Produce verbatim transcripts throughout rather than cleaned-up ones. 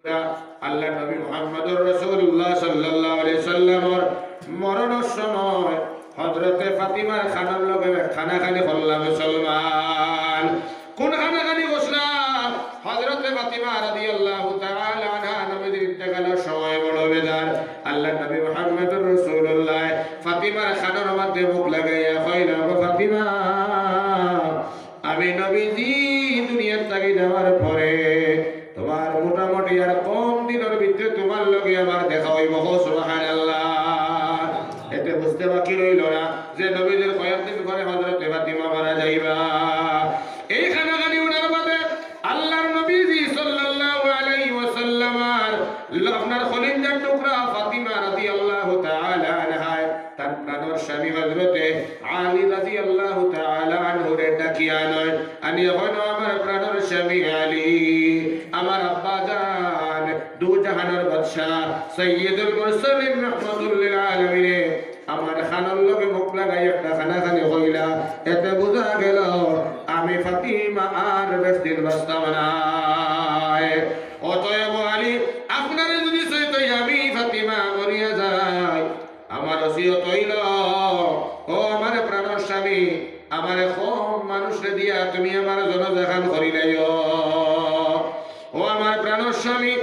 আল্লাহর নবী মুহাম্মদুর রাসূলুল্লাহ সাল্লাল্লাহু আলাইহি সাল্লামর মরণর সময় হযরতে ফাতিমার খানর লগে খানাখানি করলা মুসলমান। কোন খানাখানি করলা? হযরতে ফাতিমা রাদিয়াল্লাহু তাআলা আনহা নবীজির ইন্তেকালর সময় বড় বেজার। আল্লাহর নবী মুহাম্মদুর রাসূলুল্লাহ ফাতিমার খানর মধ্যে মুখ লাগাইয়া কইলা, "ও ফাতিমা, আমি নবীজি দুনিয়ার থাকি যাওয়ার পরে তোমার মোটামুটি আর কম দিনর ভিতরে তোমার লগে আমার দেখা অইবো।" কও সুবহানাল্লাহ। এতে বুঝতে বাকি রইল না যে নবীজির কয়েকদিন পরে হযরতে ফাতিমা মারা যাইবা। এই খানাখানি উনার বাদে আল্লাহর নবীজি সাল্লাল্লাহু আলাইহি ওয়াসাল্লামর ল-, আপনার খলিজার টুকরা ফাতিমা রাদিয়াল্লাহু তাআলা আনহায় তার প্রাণর স্বামী হযরতে আলী রাদিয়াল্লাহু তাআলা আনহুরে ডাকিয়া আনইন। আনিয়া কইন, "আমার প্রাণর স্বামী আলী, আমার আব্বা জান, দু জাহানর বাদশা, সাইয়্যিদুল মুরসালিন রাহমাতুল লিল আলামিনে আমার খানর লগে মুখ লাগাই একটা খানাখানি কইলা, এতে বুঝা গেল আমি ফাতিমা আর বেশ দিন বাঁচতাম নায়। অতএব আলী, আপনারে যদি সইতই আমি ফাতিমা মরিয়া যাই, আমার ওসিয়ত অইল, ও আমার প্রাণর স্বামী, আমারে কম মানুষরে দিয়া তুমি আমার জানাজাখান করিলাইও। ও আমার প্রাণর স্বামী,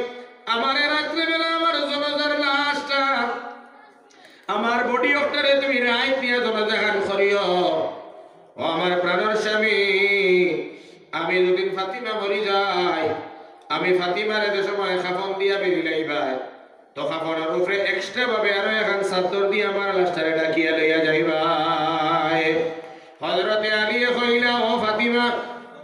আমারে রাত্রে বেলা আমার জানাজার লাশটা, আমার বডি অকটারে তুমি রাইত নিয়া জানাজাখান করিও।" ও আমার প্রাণর স্বামী, আমি যদি ফাতিমা মরি যাই, আমি ফাতিমারে যে সময় কাফন দিয়া বেরিলাইবায়, তো কাফনর উপরে এক্সট্রা ভাবে আরো এখান চাদর দিয়া আমার লাশটারে ডাকিয়া লইয়া যাইবায়। হযরতে আলীয়ে কইলা, "ও ফাতিমা,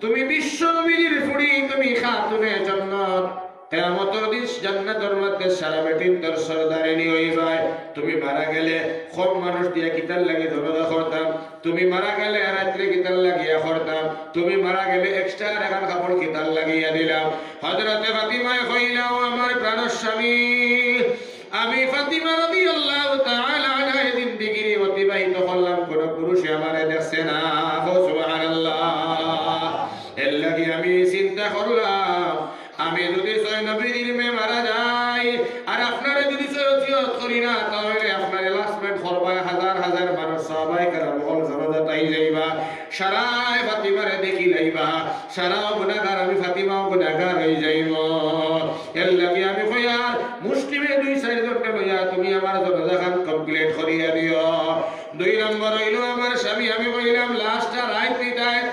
তুমি বিশ্ব নবীর ফুড়ি, তুমি খাতুনে জন্নত, কিয়ামতর দিন জান্নাতর মধ্যে সারা বেটিন্তর সর্দারিনী অইবায়। তুমি মারা গেলে কম মানুষ দিয়া কিতার লাগি জানাজা করতাম, তুমি মারা গেলে রাত্রে কিতার লাগিয়া করতাম, তুমি মারা গেলে এক্সট্রা আর এখান কাপড় কিতার লাগিয়া দিলাম?" হযরতে ফাতিমায় কইলা, "ও আমার প্রাণর স্বামী, আমি ফাতিমা রাদিয়াল্লাহু তাআলা আনহা এই জিন্দেগির অতিবাহিত করলাম, কোনো পুরুষে আমারে দেখছে না।" কও সুবহানাল্লাহ। এর লাগি আমি চিন্তা করলাম, আমি যদি সই নবীজির মেয়ে মারা যাই, আর আপনারে যদি সই ওসিয়ত করি না, তাহলে আপনারে লাশ মেট করবায় হাজার হাজার মানুষ, সাহাবায়ে কেরাম অকল জানাজাত আই যাইবা, সারায় ফাতিমারে দেখিলাইবা, সারাও গুনাগার, আমি ফাতিমাও গুনাগার অই যাইমু। এর লাগি আমি কইয়ার মুষ্টিমেয় দুই চাইর জনরে লইয়া তুমি আমার জানাজাখান কমপ্লিট করিয়া দিও। দুই নম্বর অইল আমার স্বামী, আমি কইলাম লাশটা রাইত নিতায়,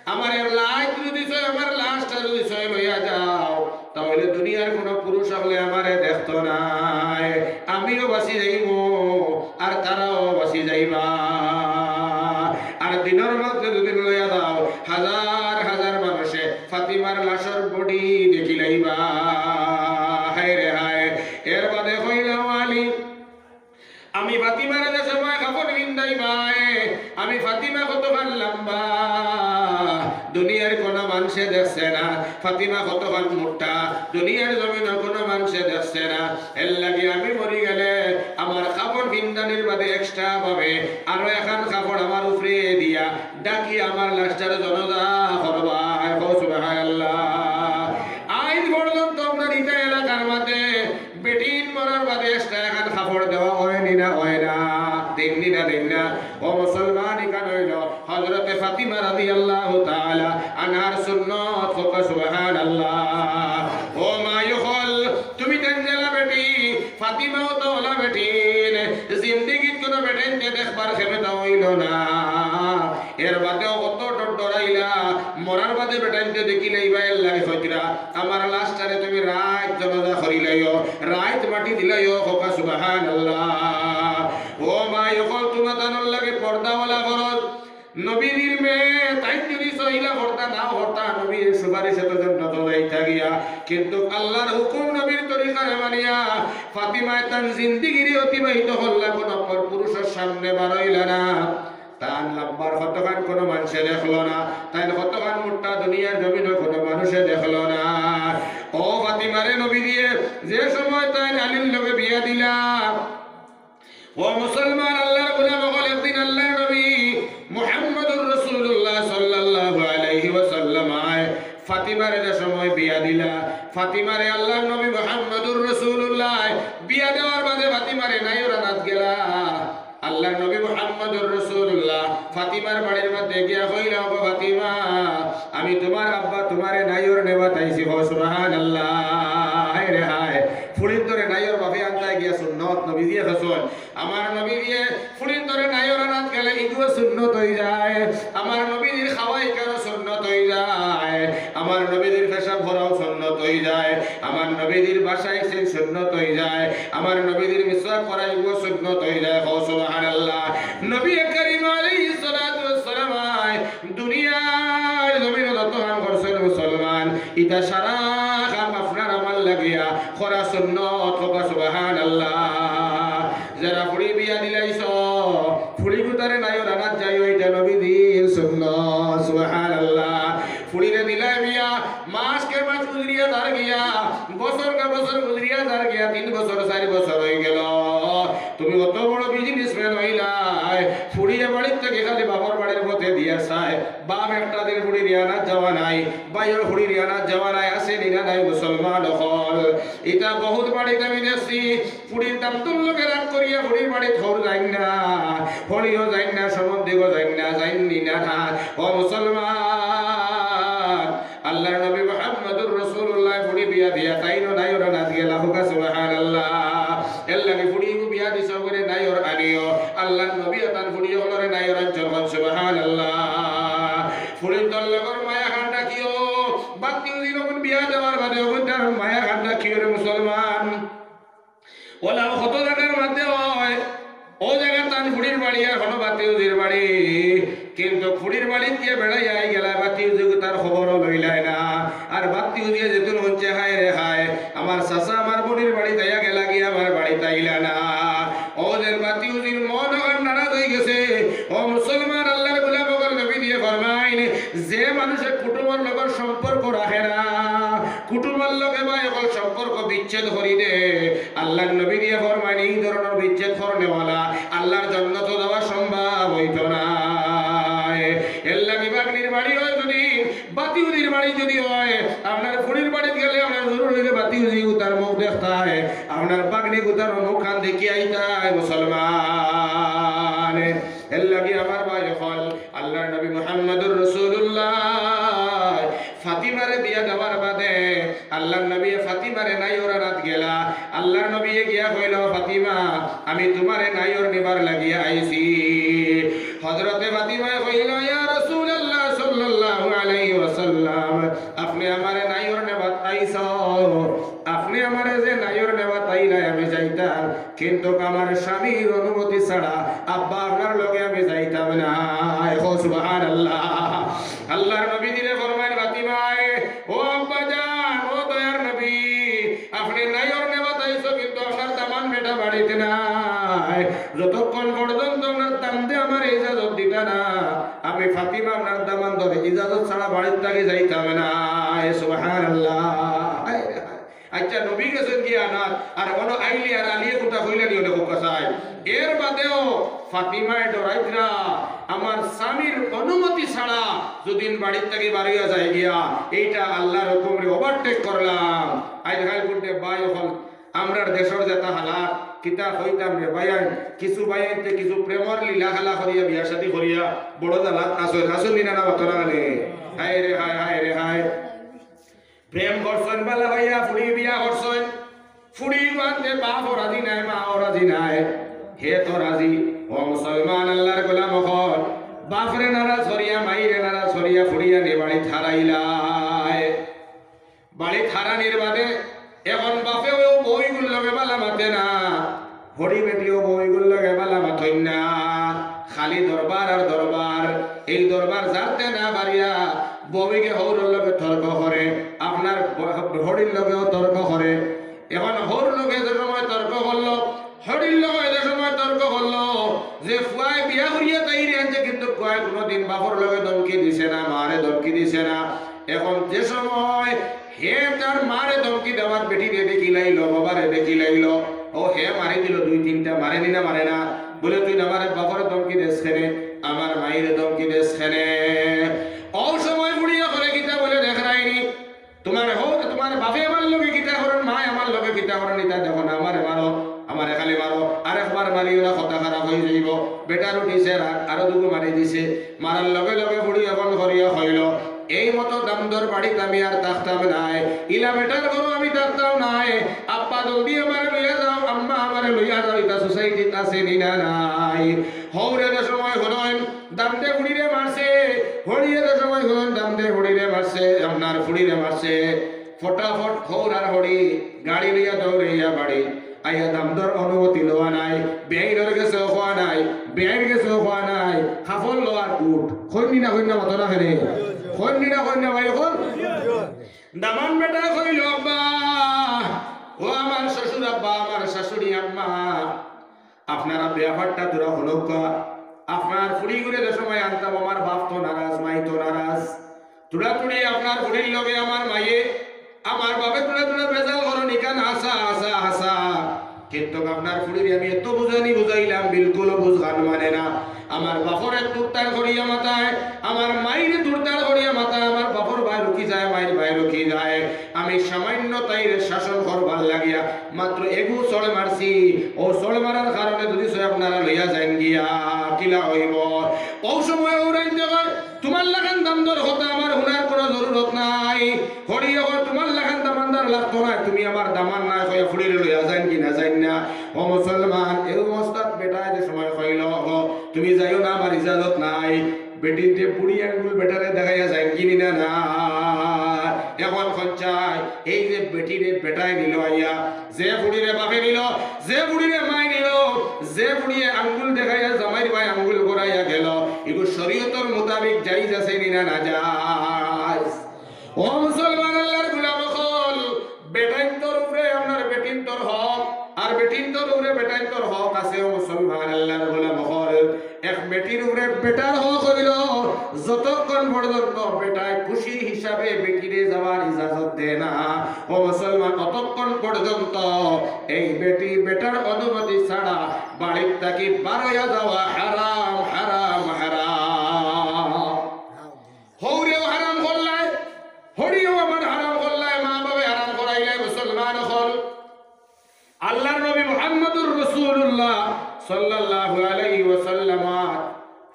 আমার এর লাইট যদি সই, আমার লাশটা যদি সই লইয়া যাও, তাহলে দুনিয়ার কোনো পুরুষ হকলে আমারে দেখতো নায়, আমিও বাঁচি যাইমু, আর তারাও বাঁচি যাইবা। আর দিনর মধ্যে যদি লইয়া যাও, হাজার হাজার মানুষে ফাতিমার লাশর বডি দেখিলাইবা। হায় রে হায়। এর বাদে কইলা, "ও আলী, আমি ফাতিমারে যে সময় কাপড় পিন্দাইবায়, আমি ফাতিমা কতখান লম্বা, দুনিয়ার কোনো মানষে দেখছে না। ফাতিমা কতখান মোটা, দুনিয়ার জমিনো কোনো মানষে দেখছে না। এর লাগি আমি মরি গেলে আমার কাপড় পিন্দানির বাদে এক্সট্রা ভাবে আরো এখান কাপড় আমার উপরে দিয়া ডাকি আমার লাশটারে জানাজা করবায়।" কও সুবহানাল্লাহ। আইজ পর্যন্ত আপনার ইটা এলাকার মাঝে বেটিন মরার বাদে এক্সট্রা এখান কাপড় দেওয়া অয়নি না, অয় না? দেইননি না, দেইন না? ও মুসলমান, ইখান অইল হযরতে ফাতিমা রাদিয়াল্লাহু তাআলা আনহার সুন্নত। কও সুবহানাল্লাহ। ও মা অকল, তুমি তাইন যেলা বেটি, ফাতিমাও তো অলা বেটিন, জিন্দেগিত কোনো বেটাইনতে দেখবার ক্ষমতা অইল না। এর বাদেও কত ডর ডরাইলা, মরার বাদে বেটাইনতে দেখিলাইবা, এর লাগি কইতরা, "আমার লাশটারে তুমি রাইত জানাজা করিলাইও, রাইত মাটি দিলাইও।" কও সুবহানাল্লাহ। ও মা অকল, তুমরা তানর লাগি পর্দাওয়ালা ফরজ। নবীজির মেয়ে, তাইন যদি সইলা করতা, নাও করতা, নবীর সুপারিশে তো জান্নাতো যাইতা গিয়া। কিন্তু আল্লাহর হুকুম, নবীর তরিকারে মানিয়া ফাতিমায় তান জিন্দেগিরে অতিবাহিত করলা, কোনো পর পুরুষর সামনে বারইলা না। তান লম্বার কতখান কোনো মানষে দেখলো না, তাইন কতখান মোটা দুনিয়ার জমিনো কোনো মানষে দেখলো না। ও ফাতিমারে নবীজিয়ে যে সময় তাইন আলীর লগে বিয়া দিলা, ও মুসলমান, আল্লাহর গোলাম অকল, একদিন আল্লাহর নবী মুহাম্মদুর রাসূলুল্লাহ সাল্লাল্লাহু আলাইহি ওয়াসাল্লাম আয় ফাতিমারে যে সময় বিয়া দিলা, ফাতিমারে আল্লাহর নবী মুহাম্মদ নবীজিয়ে কইছইন, আমার নবীজিয়ে ফুড়িন্তরে নাইওর আনাত গেলে ইগুও সুন্নত অই যায়, আমার নবীজির খাওয়াই কেন সুন্নত অই যায়, আমার নবীজির পেশাব করাও সুন্নত অই যায়, আমার নবীজির বাসায় সেই সুন্নত অই যায়, আমার নবীজির মিসওয়াক করা ইগুও সুন্নত অই যায়। কও সুবহানাল্লাহ। নবী করিম আলাইহিস সালাতু ওয়াস সালাম দুনিয়ার জমিনো যত কাম করছইন মুসলমান, ইতা সারা কাম আপনার আমার লাগিয়া করা সুন্নত। কও সুবহানাল্লাহ। যারা ফুড়ি বিয়া দিলাইছো, ফুড়ি গুতারে নাইওর আনাত যাইও, ইটা নবীজির সুন্নত। সুবহানাল্লাহ। ফুড়িরে দিলায় বিয়া, মাস কে মাস গুজরিয়া যার গিয়া, বছর কে বছর গুজরিয়া যার গিয়া, তিন বছর, চাইর বছর অই গেল। তুমি অত বড় বিজনেসম্যান অইলায়, ফুড়িয়ে বাড়ির থাকি খালি বাপর বাড়ির পথে দিয়া চায়। বাপ একটা দিন ফুড়িরে আনাত যাওয়া নাই, ভাইর ফুড়িরে আনাত যাওয়া নাই, আছে নি না নাই মুসলমান অকল? ইতা বহুত বাড়িত আমি দেখছি, ফুড়ির দামন্দর লগে রাগ করিয়া ফুড়ির বাড়িত হউর যাইন না, হড়িও যাইন না, সম্বন্ধিও যাইন না, যাইন নি না না। ও মুসলমান, আল্লাহর নবী মুহাম্মদুর রাসূলুল্লাহ ফুড়ি বিয়া দিয়া তাইনও নাইওর আনাত গেলা। কও সুবহানাল্লাহ। এর লাগি ফুড়ি বিয়া দিছো করি নাইওর আনিও। আল্লাহর নবী তান ফুড়ি অকলরে নাইওর আনছইন। কও সুবহানাল্লাহ। ফুড়িন্তর লগর মায়া খান রাখিও। বাতিউজি অগুন বিয়া দেওয়ার বাদে অগুনতার মায়া খান রাখিও রে মুসলমান। অলা কত জাগার মধ্যে অয়, অউ জাগাত তান ফুড়ির বাড়ি আর হনো বাতিউজির বাড়ি, কিন্তু ফুড়ির বাড়িত গিয়া বেড়াইয়া আই গেলায়, বাতিউজি তার খবরও লইলায় না। আর বাতিউজিয়ে যেদিন হুনছে, হায় রে হায়, আমার চাচা আমার বইনর বাড়িত আইয়া গেলা গিয়া, আমার বাড়িত আইলা না। অউ যেন বাতিউজির মন অখান নারাজ অই গেছে। ও মুসলমান, আল্লাহর গোলাম অকল, নবীজিয়ে ফরমাইন, যে মানুষে কুটুমর লগর সম্পর্ক রাখে না, কুটুমর লগে ভাই অকল সম্পর্ক বিচ্ছেদ করি দে, আল্লাহর নবীজিয়ে ফরমাইন, এই ধরনর বিচ্ছেদ করনেওয়ালা আল্লাহর জন্নতো যাওয়া সম্ভব অইতো নায়। এর লাগি বাগনির বাড়ি অয় যদি, বাতিউজির বাড়ি যদি অয়, আপনার ফুড়ির বাড়িত গেলে আপনার জরুরি অইলে বাতিউজি গুতার মুখ দেখতায়, আপনার বাগনি গুতার মুখ খান দেখিয়া আইতায় মুসলমান। এর লাগি আমার ভাই অকল, আল্লাহর নবী মুহাম্মদুর রাসূলুল্লাহ ফাতিমারে বিয়া দেওয়ার বাদে আল্লাহর নবী ফাতিমারে নাইওর আনাত গেলা। আল্লাহর নবী গিয়া কইল, "ফাতিমা, আমি তুমারে নাইওর নিবার লাগিয়া আইছি।" হযরতে ফাতিমায় কইল, "ইয়া রাসূলুল্লাহ সাল্লাল্লাহু আলাইহি ওয়াসাল্লাম, আপনে আমারে নাইওর নেবাত আইছো, আপনে আমারে যে নাইওর নেবাত আইলায় আমি যাইতাম, কিন্তু আমার স্বামীর অনুমতি ছাড়া আব্বা আপনার লগে আমি যাইতাম নায়।" কও সুবহানাল্লাহ। আল্লাহর নবীজিরে ফরমাইন ফাতিমায়, "ও আব্বা জান, ও দয়ার নবী, আপনে নাইওর নেবাত আইছো, কিন্তু আপনার দামান বেটা বাড়িত নাই। যতক্ষণ পর্যন্ত আপনার দামদে আমারে ইজাজত দিতা না, আমি ফাতিমা আপনার দামান্দরে ইজাজত ছাড়া বাড়িত থাকি যাইতাম নায়।" সুবহানাল্লাহ। আচ্ছা, নবী গেছইন গিয়া আনাত, আর অনো আইলে আর আলিয়ে কুটা কইলা নি অনেক কথা চাই। এর বাদেও ফাতিমায় ডরাইতরা, আমার স্বামীর অনুমতি ছাড়া যদি বাড়ির থাকি বারইয়া যায় গিয়া, এইটা আল্লাহর হুকুমরে overtake করলাম। আইজ কাইল করতে ভাই অকল, আমরার দেশর যেটা হালাত, কিতা কইতাম রে ভাইয়াইন, কিছু ভাইয়াইন্তে কিছু প্রেমর লীলা খেলা করিয়া, বিয়া শাদী করিয়া, বড় জালাত আছইন, আছইন নি না, না, বাতরা গানে। হায় রে হায়, হায় রে হায়। প্রেম করছইন, বালা ভাইয়া ফুড়ি বিয়া করছইন, ফুড়ি বানতে বাপও রাজি নায়, মাও রাজি নায়, হে তো রাজি। ও মুসলমান, আল্লাহর গোলাম অকল, বাপরে নারাজ করিয়া, মাইরে নারাজ করিয়া, ফুড়ি আনি বাড়িত হারাইলায়। বাড়িত হারানির বাদে এখন বাপেও বউগুর লগে বালা মাতে না, হড়ি বেটিও বউগুর লগে বালা মাতইন না, খালি দরবার আর দরবার। এই দরবার জানতে না পারিয়া বউগে হউরর লগে তর্ক করে, আপনার ব-, হড়ির লগেও তর্ক করে। এখন হউর লগে যে সময় তর্ক করলো, হড়ির লগে যে সময় তর্ক করলো, যে ফুয়ায় বিয়া করিয়া তাইরে আনছে, কিন্তু ফুয়ায় কোনোদিন বাপর লগে ধমকি দিছে না, মারে ধমকি দিছে না। এখন যে সময় হে তার মারে ধমকি দেওয়ার, বেটিরে দেখিলাইলো, বাবারে দেখিলাইলো, ও হে মারি দিল দুই তিনটা, মারে নি না, মারে না? বলে, "তুই আমারে বাপরে ধমকি দেস কেনে, আমার মাইরে ধমকি দেস কেনে?" ও সময় বুড়িয়ে করে কিতা বলে, "দেখরায়নি, তোমার হউর, তোমার বাপে আমার লগে কিতা করেন, মায় আমার লগে কিতা করেন, ইতা দেখো না, আমারে মারো, আমারে খালি মারো, আরেকবার মারিও না, কথা খারাপ অই যাইব।" বেটার উঠিছে রাগ, আরো দুগু মারি দিছে। মারার লগে লগে বুড়ি এখন করিয়া কইল, "এই মতো দামদর বাড়িত আমি আর থাকতাম নায়, ইলা বেটার ঘরো আমি থাকতাম নায়। আব্বা জলদি আমারে লইয়া যাও, আম্মা আমারে লইয়া যাও।" ইতা সোসাইটিত আছে নি না নাই? হউরে যে সময় হুনইন দামদে ফুড়িরে মারছে, হড়িয়ে যে সময় হুনইন দামদে ফুড়িরে মারছে, আপনার ফুড়িরে মারছে, ফটাফট হউর আর হড়ি গাড়ি লইয়া দৌড়াইয়া বাড়ি আইয়া দামদর অনুমতি লওয়া নাই, বেআইনর গেছেও কওয়া নাই, বেআইনর গেছেও কওয়া নাই, কাপড় লওয়ার উঠ। কইন নি না কইন না, মাতো না কেনে? কইন নি না কইন না ভাই, অখন দামান বেটায় কইলো, "আব্বা, ও আমার শ্বশুর আব্বা, আমার শাশুড়ি আম্মা, আপনারা বেয়াপারটা থুড়া হুনউক্কা। আপনার ফুড়িগুরে যে সময় আনতাম, আমার বাপ তো নারাজ, মাই তো নারাজ। থুড়া থুড়ি আপনার ফুড়ির লগে আমার মাইয়ে, আমার বাপে থুড়া থুড়া বেজাল করইন, ইখান হাছা, হাছা, হাছা। কিন্তু আপনার ফুড়িরে আমি এত বুঝানি বুঝাইলাম, বিলকুল বুঝখান মানে না। আমার বাপরে তুরতার করিয়া মাতায়, আমার মাইরে তুরতার করিয়া মাতায়, আমার বাপর বায় রুকি যায়, মাইর বায় রুকি যায়। আমি সামান্য তাইরে শাসন করবার লাগিয়া মাত্র এগু চড় মারছি। অউ চড় মারার কারণে যদি সে আপনারা লইয়া যাইন গিয়া, কিলা অইবো?" অউ সময় হউরাইন্তে কয়, "তুমার লাখান দামদর কথা আমার হুনার কুনু জরুরত নাই।" হড়িয়ে কয়, "তুমার লাখান দামানদার লাগতো নায়, তুমি আমার দামান নায়," কইয়া ফুড়িরে লইয়া যাইন কি না যাইন না? ও মুসলমান, এই অবস্থাত বেটায় যে সময় কইলো, "ওগো, তুমি যাইও না, আমার ইজাজত নাই।" বেটিন্তে বুড়ি আঙ্গুল বেটারে দেখাইয়া যাইন কি নি না না? অখন কইন চাই, এই যে বেটিরে বেটায় নিলো আইয়া, যে ফুড়িরে বাপে নিলো, যে ফুড়িরে মায় নিলো, যে ফুড়িয়ে আঙ্গুল দেখাইয়া জামাইর বায় আঙ্গুল করাইয়া গেলো, ইগু শরীয়তর মোতাবিক জাইজ আছে নি না নাজাইজ? ও মুসলমান, আল্লার গোলাম অকল, বেটাইন্তর উপরে আপনার বেটিন্তর হক, আর বেটিন্তর উপরে বেটাইন্তর হক আছে। ও মুসলমান, আল্লার গোলাম অকল, এক বেটির উপরে বেটার হক অইলো, যতক্ষণ পর্যন্ত বেটায় খুশি হিসাবে বেটিরে যাওয়ার ইজাজত দেয় না, ও মুসলমান, অতক্ষণ পর্যন্ত এই বেটি বেটার অনুমতি ছাড়া বাড়ির থাকি বারইয়া যাওয়া হারাম, হারাম, হারাম। হউরেও হারাম করলায়, হড়িয়েও আমার হারাম করলায়, মা বাপে হারাম করাইলায়। মুসলমান অকল, আল্লার নবী মুহাম্মদুর রাসূলুল্লাহ সাল্লাল্লাহু আলাইহি ওয়াসাল্লাম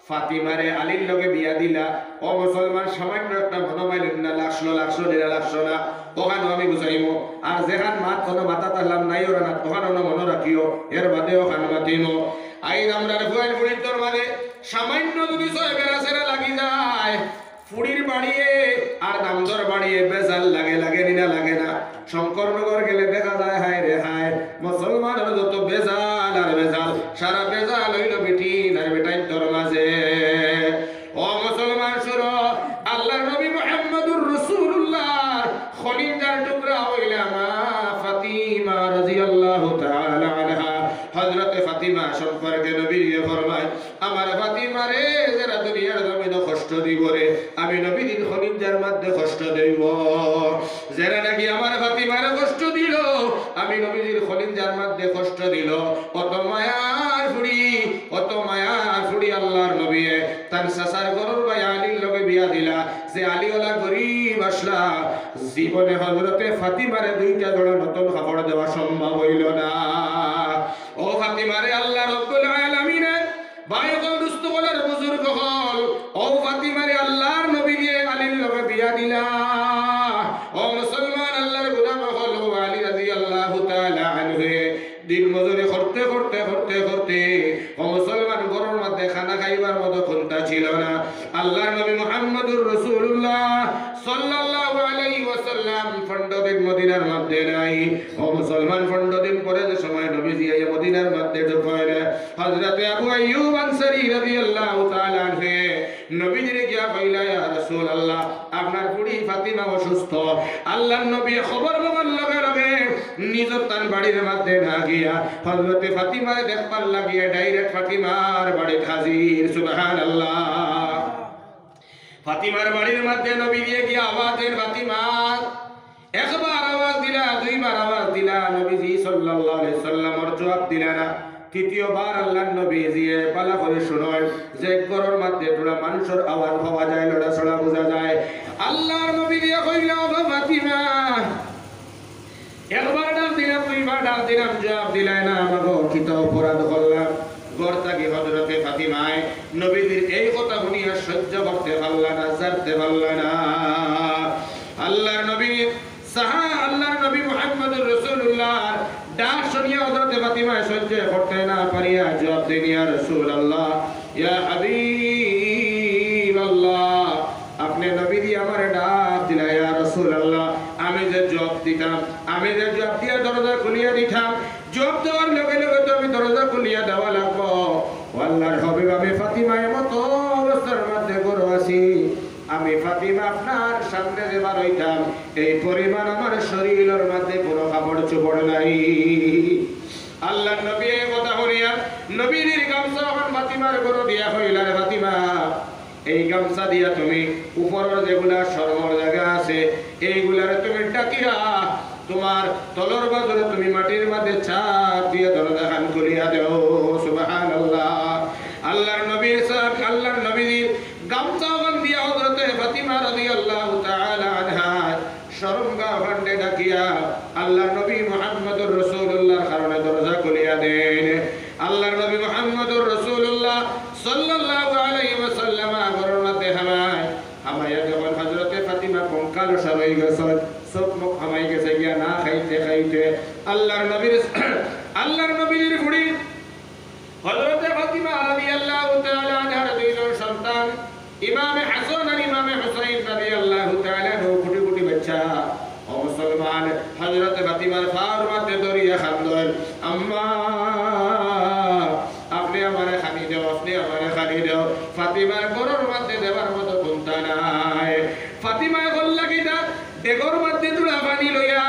ফাতিমারে আলীর লগে বিয়া দিলা। ও মুসলমান, সামান্য একটা মনোমালিন্য লাগছিল, লাগছিল নি না লাগছিল না, অখানও আমি বুঝাইমু। আর যেখান মাত কুনু মাথাত আনলাম নাই ওরা না, অখানও মনো রাখিও, এর বাদে অখান মাতিমু। আইজ আমরার ফুয়াইন ফুড়িন্তর মাঝে সামান্য যদি ছয় বেড়া ছেড়া লাগি যায়, ফুড়ির বাড়িয়ে আর দামদর বাড়িয়ে বেজাল লাগে, লাগে নি না লাগে না? শঙ্করনগর গেলে দেখা যায়, হায় রে হায়, মুসলমানর যত বেজাল আর বেজাল, সারা বেজাল অইলো বেটিন আর বেটাইন্তর মাঝে। ও মুসলমান, শুনো, আল্লার নবী মুহাম্মদুর রাসূলুল্লাহর কলিজার টুকরা অইলা মা ফাতিমা রাদিয়াল্লাহু তাআলা আনহা। হযরতে ফাতিমা সম্পর্কে নবীজিয়ে ফরমায়, "আমার ফাতিমারে যেরা দুনিয়ার জমিনো কষ্ট দিবো রে, আমি নবীজির কলিজার মধ্যে কষ্ট দেইবো।" যেরা নাকি আমার ফাতিমারে কষ্ট দিলো, আমি নবীজির কলিজার মধ্যে কষ্ট দিলো, অত মায়ার ফুড়ি, অত মায়ার ফুড়ি আল্লার নবীয়ে তান চাচার ঘরর ভাই আলীর লগে বিয়া দিলা, যে আলী অলা গরিব আছলা, জীবনে হযরতে ফাতিমারে দুইটা জোড়া নতুন কাপড় দেওয়া সম্ভব অইলো না। ও ফাতিমারে আল্লাহ রাব্বুল আলামিনে, ভাই অকল, দুস্ত অকল আর বুজুর্গ অকল, ও ফাতিমারে আল্লার নবীজিয়ে আলীর লগে বিয়া দিলা। ও মুসলমান, আল্লার গোলাম অকল, ও আলী রাদিয়াল্লাহু তাআলা আনহুয়ে দিন মজুরি করতে, করতে, করতে, করতে, ও মুসলমান, ঘরর মধ্যে খানা খাইবার মতো কুন্তা ছিল না। আল্লার নবী মুহাম্মদুর রাসূলুল্লাহ সাল্লাল্লাহু আলাইহি ওয়াসাল্লাম পনরো দিন মদিনার মধ্যে নাই। ও মুসলমান, পনরো দিন পরে যে সময় নবীজি আইয়া মদিনার মধ্যে ঢুকইন, হযরতে আবু আইয়ুব আনসারী রাদিয়াল্লাহু তাআলা আনহু নবীজিরে গিয়া কইলা, "ইয়া রাসূলুল্লাহ, আপনার ফুড়ি ফাতিমা অসুস্থ।" আল্লার নবী খবর পাওয়ার লগে লগে নিজর তান বাড়ির মধ্যে না গিয়া হযরতে ফাতিমারে দেখবার লাগিয়া direct ফাতিমার বাড়িত হাজির। সুবহানাল্লাহ। ফাতিমার বাড়ির মধ্যে নবীজিয়ে গিয়া আওয়াজ দেইন, "ফাতিমা।" একবার আওয়াজ দিলা, দুইবার আওয়াজ দিলা, নবীজি সাল্লাল্লাহু আলাইহি সাল্লামর জবাব দিলা না। তৃতীয়বার আল্লার নবীজিয়ে বালা করি শুনইন যে ঘরর মধ্যে থুড়া মানষর আওয়াজ পাওয়া যায়, লড়াচড়া বুঝা যায়। আল্লার নবীজিয়ে কইলা, "ওগো ফাতিমা।" একবার ডাক দিলাম, দুইবার ডাক দিলাম, জবাব দিলায় না। "আমাগো, কিতা অপরাধ করলাম?" ঘর থাকি হযরতে ফাতিমায় নবীজির এই কথা হুনিয়া সহ্য করতে পারলা না, ছাড়তে পারলা না। আল্লার নবী সাহা-, আল্লার নবী মুহাম্মদুর রাসূলুল্লাহর ডাক শুনিয়া হযরতে ফাতিমায় সহ্য করতে না পারিয়া জবাব দেন, ইয়া রাসূলুল্লাহ, ইয়া হাবিবাল্লাহ, আপনে নবীজি আমারে ডাক দিলা, ইয়া রাসূলুল্লাহ, আমি যে জবাব দিতাম, আমি যে জবাব দিয়া দরজা খুলিয়া দিতাম, জবাব দেওয়ার লগে লগে তো আমি দরজা খুলিয়া দেওয়া লাগবো। ও আল্লাহর হাবিব, আমি ফাতিমা এমতো অবস্থার মধ্যে ঘরো আছি, আমি ফাতিমা আপনার সামনে যে বার হইতাম, এই পরিমাণ আমার শরীরের মধ্যে কোনো কাপড় চোপড় নাই। আল্লাহর নবী এই কথা শুনিয়া নবীজির গামছা অখন ফাতিমার ঘরো দিয়া কইলা, রে ফাতিমা, এই গামছা দিয়া তুমি উপরের যেগুলা শরমর জাগা আছে, এইগুলারে তুমি ঢাকিয়া তোমার তলর বাজুরে তুমি মাটির মধ্যে চাপ দিয়া দরজাখান খুলিয়া দেও। সুবহানাল্লাহ। আল্লাহর নবীর সাথ, আল্লাহর নবীজির গামছা অখান দিয়া হযরতে ফাতিমা রাদিয়াল্লাহু তাআলা আনহা শরমগাহ অখানরে ঢাকিয়া আল্লাহর নবী মুহাম্মদুর রাসূলুল্লাহর কারণে দরজা খুলিয়া দেন। আল্লাহর নবী মুহাম্মদুর রাসূলুল্লাহ সাল্লাল্লাহু আলাইহি ওয়াসাল্লাম ঘরর মধ্যে হামায়, হামাইয়া দেখইন হযরতে ফাতিমা কঙ্কালসার অই গেছইন, চোখ মুখ হামাই গেছে গিয়া না খাইতে খাইতে। আল্লাহর নবীর, আল্লাহর নবীর ফুড়ি হযরতে ফাতিমা রাদিয়াল্লাহু তাআলা আনহার দুইজন সন্তান, ইমামে হাসান আর ইমামে হুসাইন রাদিয়াল্লাহু তাআলা আনহু, কুটি কুটি বাচ্চা। ও মুসলমান, হযরতে ফাতিমার পাওর মধ্যে ধরিয়া কান্দইন, আম্মা, আপনে আমারে খানি দেও, আপনে আমারে খানি দেও। ফাতিমার ঘরর মধ্যে দেবার মতো কুন্তা নাই। ফাতিমায় কইলা কিতা, ডেগর মধ্যে তুলা পানি লইয়া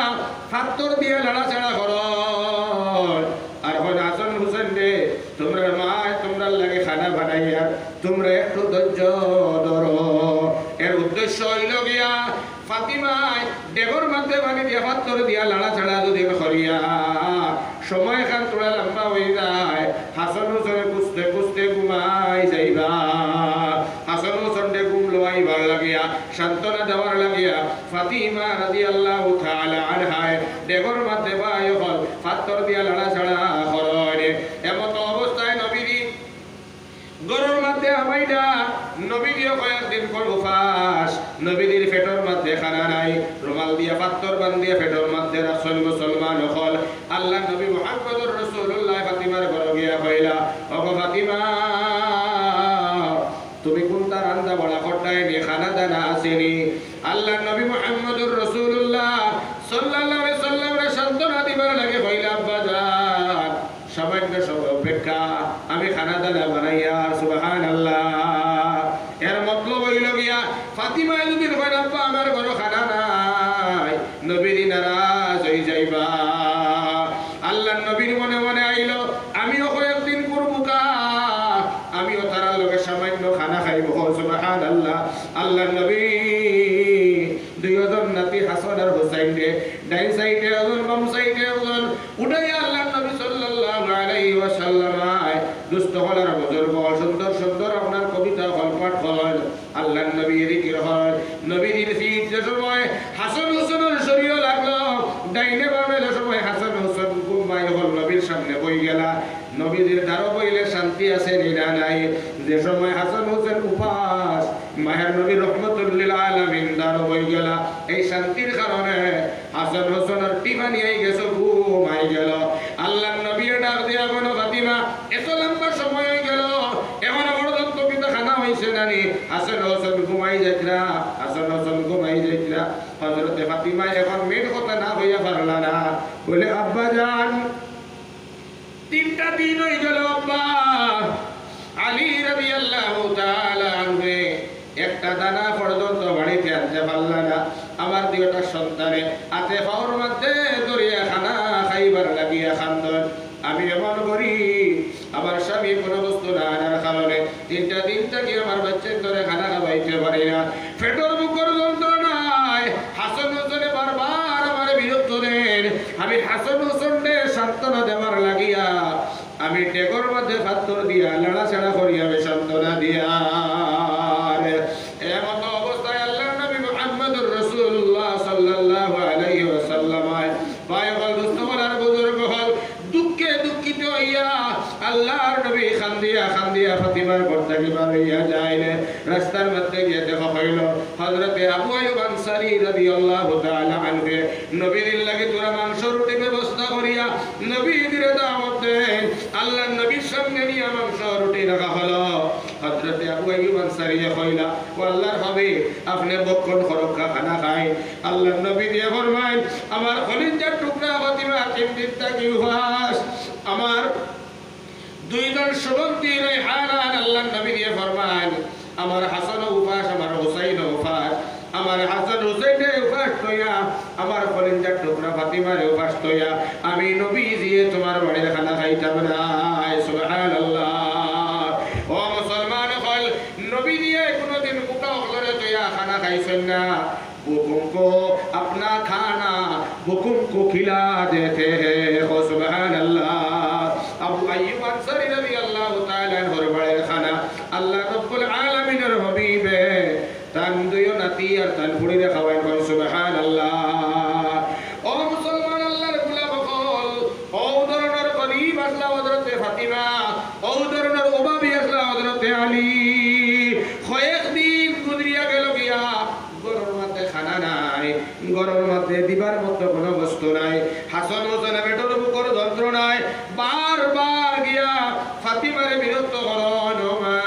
পাত্তর দিয়া লাড়াচাড়া করইন। আর কইন, হাসান হুসেন রে, তুমরার মায় তুমরার লাগি খানা বানাইয়ার, তুমরা একটু ধৈর্য ধরো। এর উদ্দেশ্য অইলো গিয়া ফাতিমায় ডেগর মধ্যে পানি দিয়া পাত্তর দিয়া লাড়াচাড়া যদি করিয়া সময়খান থুড়া লম্বা অই যায়, হাসান হুসেন খুঁজতে খুঁজতে ঘুমাই যাইবা। হাসান হুসেনরে ঘুম লওয়াইবার লাগিয়া, সান্ত্বনা দেওয়ার লাগিয়া ফাতিমা রাদিয়াল্লাহু তাআলা আনহায় ডেগর মধ্যে বায় অকল পাত্তর দিয়া লাড়াচাড়া করইন। এমতো অবস্থায় নবীজি ঘরর মধ্যে হামাইলা, নবীজিও কয়েকদিন কর উপাস, নবীজির পেটর মধ্যে খানা নাই, রুমাল দিয়া পাত্তর বান্ধিয়া পেটর মধ্যে রাখছইন মুসলমান অকল। আল্লাহর নবী মুহাম্মদুর রাসূলুল্লাহ ফাতিমার ঘরো গিয়া কইলা, ওগো ফাতিমা, তুমি কুন্তা রান্দা বাড়া করতায় নি, খানা দানা আছে নি? আল্লাহর নবী মুহাম্মদুর রাসূলুল্লাহ সাল্লাল্লাহু আলাইহি ওয়াসাল্লামরে সান্ত্বনা দিবার লাগি কইলা, আব্বা জান, সামান্য সময় অপেক্ষা, আমি খানা দানা বানাইয়ার। সুবহানাল্লাহ। এর মতলব অইলো গিয়া, ফাতিমায় যদি কইন, আব্বা, আমার ঘরো খানা নাই, নবীজি নারাজ অই যাইবা। আল্লাহর নবীর মনে মনে আইলো, আমিও কয়েকদিন করমুকা, আমিও তারার লগে সামান্য খানা খাইমু। সুবহানাল্লাহ। আল্লাহর নবী দুইজন নাতি হাসান আর হুসাইনরে, ডাইন সাইডে একজন, বাম সাইডে একজন, উঠাইয়া আল্লাহর নবী সাল্লাল্লাহু আলাইহি ওয়াসাল্লাম আয়, দুস্ত অকল আর বুজুর্গ অকল, সুন্দর সুন্দর আপনার কবিতা অকল পাঠ করইন। আল্লাহর নবী জিকির করইন। নবীজির পিঠ যে সময় হাসান হুসেনর শরীরো লাগলো, ডাইনে বামে যে সময় হাসান হুসেন ঘুমাই অকল নবীর সামনে বই গেলা, নবীজির দারো বইলে শান্তি আছে নি না নাই? যে সময় হাসান হুসেন উপাস, মায়ার নবী রহমতুল্লিল আলামিন দারো বই গেলা, এই শান্তির কারণে হাসান হুসেনর টিপানি আই গেছে, ঘুম আই গেল। আল্লাহর নবীয়ে ডাক দিয়া কইন, ফাতিমা, এত লম্বা সময় অই গেল, এখনো পর্যন্ত কিতা খানা অইছে না নি? হাসান হুসেন ঘুমাই যাইতরা, হাসান হুসেন ঘুমাই যাইতরা। হযরতে ফাতিমা এখন মেইন কথা না কইয়া পারলা না, বলে, আব্বা জান, তিনটা দিন অই গেল আব্বা, আলী রাদিয়াল্লাহু তাআলা আনহু একটা দানা পর্যন্ত বাড়িতে আনতে পারলা না। আমার দুইটা সন্তানে আতে পাওর মধ্যে ধরিয়া খানা খাইবার লাগিয়া কান্দইন। আমি এমন করি, আমার স্বামী কোনো বস্তু না আনার কারণে তিনটা দিন থাকি আমার বাচ্চাইন্তরে খানা খাওয়াইতে পারি না। পেটর ভুকর যন্ত্রণায় হাসান হুসেনে বারবার আমারে বিরক্ত দেন। আমি হাসান হুসেনরে সান্ত্বনা দেওয়ার লাগিয়া আমি ডেগর মধ্যে পাত্তর দিয়া লাড়াচাড়া করি আমি সান্ত্বনা দিয়ার। এমতো অবস্থায় আল্লাহর নবী মুহাম্মদুর রাসূলুল্লাহ সাল্লাল্লাহু আলাইহি ওয়াসাল্লাম আয়। ভাই অকল, দুস্ত অকল আর বুজুর্গ অকল, দুঃখে দুঃখিত অইয়া আল্লাহর নবী কান্দিয়া কান্দিয়া ফাতিমার ঘর থাকি বার অইয়া যাইন। রাস্তার মধ্যে গিয়া দেখা পাইল হযরতে আবু আইয়ুব আনসারী রাদিয়াল্লাহু তাআলা আনহু নবীজির লাগি থুড়া মাংস রুটি ব্যবস্থা করিয়া নবীজিরে দাওয়াত দেইন। আল্লাহর নবীর সামনে নিয়া মাংস রুটি রাখা হলো। হযরতে আবু আইয়ুব আনসারীয়ে কইলা, "ও আল্লাহর হাবিব, আপনে ভক্ষণ করউক্কা, খানা খাইন।" আল্লাহর নবীজিয়ে ফরমাইন, "আমার কলিজার টুকরা ফাতিমা তিন দিন থাকি উপাস, আমার দুইজন সুগন্ধি রায়হানান।" আল্লাহর নবীজিয়ে ফরমাইন, "আমার হাসানও উপাস, আমার হুসাইনও উপাস, আমার হাসান হুসাইনরে উপাস থইয়া, আমার কলিজার টুকরা ফাতিমারে উপাস থইয়া আমি নবীজিয়ে তুমার বাড়ির খানা খাইতাম নায়।" সুবহানাল্লাহ। ও মুসলমান অকল, নবীজিয়ে কুনুদিন ভুকা অকলরে থইয়া খানা খাইছইন না। "ভুকুম কো আপনা খানা, ভুকুম কো খিলা দেতে হ্যায়।" কও সুবহানাল্লাহ। আবু আইয়ুব আনসারী রাদিয়াল্লাহু তাআলা আনহুর বাড়ির খানা আল্লাহ রাব্বুল আলামিনর হাবিবে তান দুইও নাতি আর তান ফুড়িরে খাওয়াইন। কও সুবহানাল্লাহ। ও মুসলমান, আল্লাহর গোলাম অকল, অউ ধরনর গরিব আছলা হযরতে ফাতিমা, অউ ধরনর অভাবী আছলা হযরতে আলী। কয়েকদিন গুজরিয়া গেল গিয়া, ঘরর মাঝে খানা নাই, ঘরর মাঝে দিবার মতো কুনু বস্তু নাই। হাসান হুসাইনে পেটর ভুকর যন্ত্রণায় বারবার গিয়া ফাতিমারে বিরক্ত করইন, "ও মা,